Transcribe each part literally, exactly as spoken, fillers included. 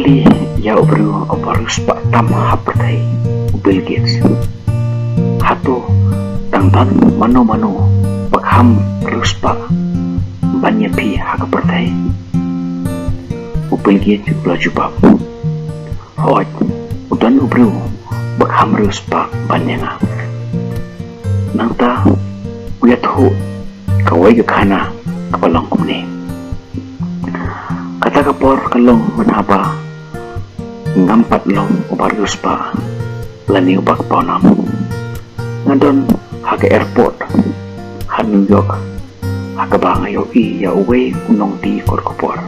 Ïa u briew uba riewspah tam ha pyrthei, u Bill Gates. Hato dang don mano mano ba kham riewspah ban ïa phi ha ka pyrthei? U Bill Gates u la jubab, hooid, u don u briew ba kham riewspah ban ïa nga. Nangta u ïathuh kawei ka khana kaba long kumne. Kata ka por ka long mynha ba ngam pat long uba riewspah lane uba kpohnam. Nga don ha ka airport ha New York, ha kaba nga ïohi ïa uwei u nongdie kot khubor.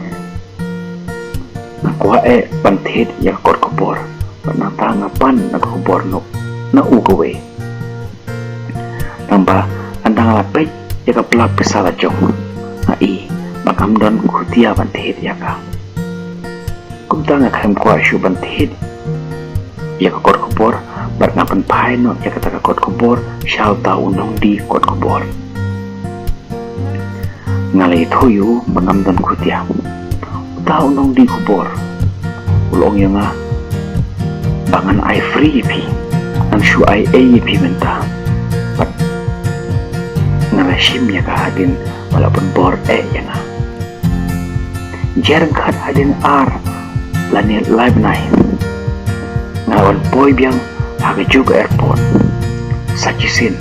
Nga kwah eh ban thied ïa ka kot khubor, bad nangta nga pan na ka khubor na u kawei. Tangba ynda nga la peit ïa ka pla pisa la jong, nga i ba ngam don khutia ban thied ïa ka. Kumta nga khlem kwah shuh ban thied ïa ka kot khubor, bad nga pynphai noh ïa kata ka kot khubor sha uta u nongdie kot khubor. Nga la ïathuh ïa u ba ngam don khutia. Uta u nongdie khubor u la ong ïa nga ba ngan ai free ïa phi, ngan shu ai ei ïa phi mynta. Bad nga la shim ïa ka hadien ba la pynbor eh ïa nga. Jia ryngkat hadien ar lane lai bnai, nga la wan poi biang ha kajuh ka airport sa shisien.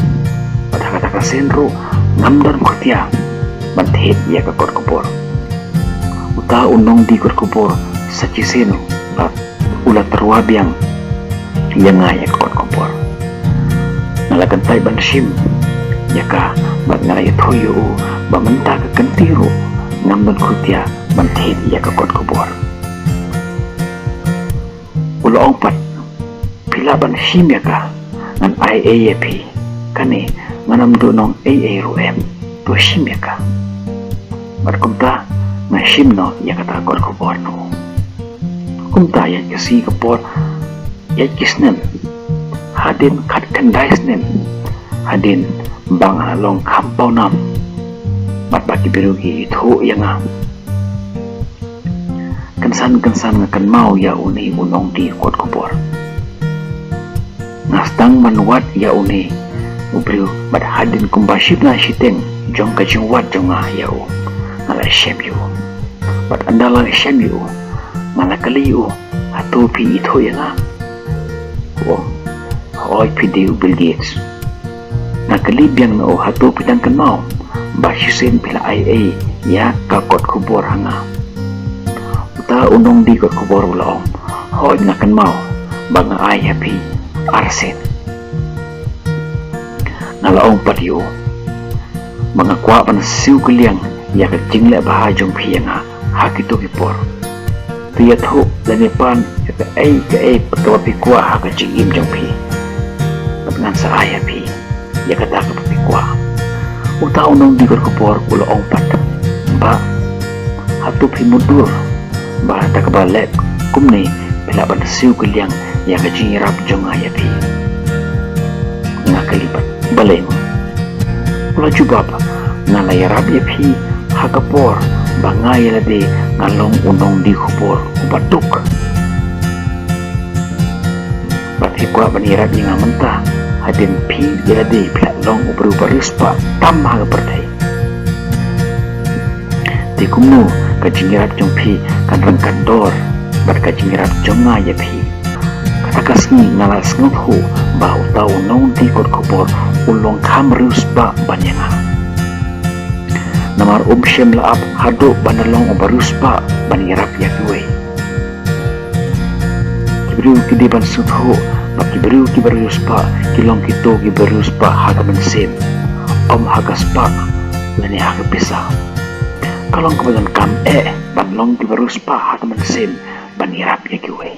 Bad ha kata ka sien ruh ngam don khutia ban thied ïa ka kot khubor. Uta u nongdie kot khubor sa shisien ruh u la tyrwa biang ïa nga ïa ka kot khubor. Nga la kyntait ban shim ïa ka, bad nga la ïathuh ïa u ba mynta ka kynti ruh ngam don khutia ban thied ïa ka kot khubor. U la ong pat, phi lah ban shim ïa ka, ngan ai ei ïa phi. Kane ngan ym duh nong ei ei ruh em. To shim ïa ka. Bad kumta nga shim noh ïa kata ka kot khubor na u. Kumta ïa ka sngi ka por, ïa ki snem, hadien khatkhyndai snem hadien ba nga la long kham pawnam bad ba ki briew ki ithuh ïa nga, kynsan kynsan nga kynmaw ïa une u nongdie kot khubor. Nga sdang ban wad ïa une u briew bad hadien kumba shiphew shiteng jong ka jingwad jong nga ïa u, nga la shem ïa u. Bad ynda la shem ïa u, nga la kylli ïa u, hato phi ithuh ïa nga? U ong, hooid, phi dei u Bill Gates. Nga kylli biang na u, hato phi dang kynmaw ba shisien phi la ai ei ïa ka kot khubor ha nga? Uta u nongdie kot khubor u la ong, hooid, nga kynmaw ba nga ai ha phi arsien. Nga la ong pat ïa u ba nga kwah ban siew kylliang ïa ka jingleh bha jong phi ïa nga ha kito ki por. To ïathuh lane pan ïa kaei kaei kaba phi kwah ha ka jingim jong phi, bad ngan sa ai ha phi ïa kata kaba phi kwah. Uta u nongdie kot khubor u la ong pat, bah, hato phi mutdur ba da kaba leh kumne phi lah ban siew kylliang ïa ka jingïarap jong nga ïa phi? Nga kylli pat, balei mo? U la jubab, nga la ïarap ïa phi ha ka por ba nga ïa lade nga long u nongdie khubor uba duk. Bad phi kwah ban ïarap ïa nga mynta hadien phi ïa lade phi la long u briew ba riewspah tam ha ka pyrthei. Te kumno ka jingïarap jong phi kan ryngkat dor bad ka jingïarap jong nga ïa phi? Kata ka sngi nga la sngewthuh ba uta u nongdie kot khubor u long kham riewspah ban ïa nga. Namar um shym la ap haduh ban long uba riewspah ban ïarap ïa kiwei. Ki briew ki dei ban sngewthuh ba ki briew kiba riewspah ki long kito kiba riewspah ha ka mynsiem, ym ha ka spah lane ha ka pisa. Ka long kaba donkam eh ban long kiba riewspah ha ka mynsiem ban ïarap ïa kiwei.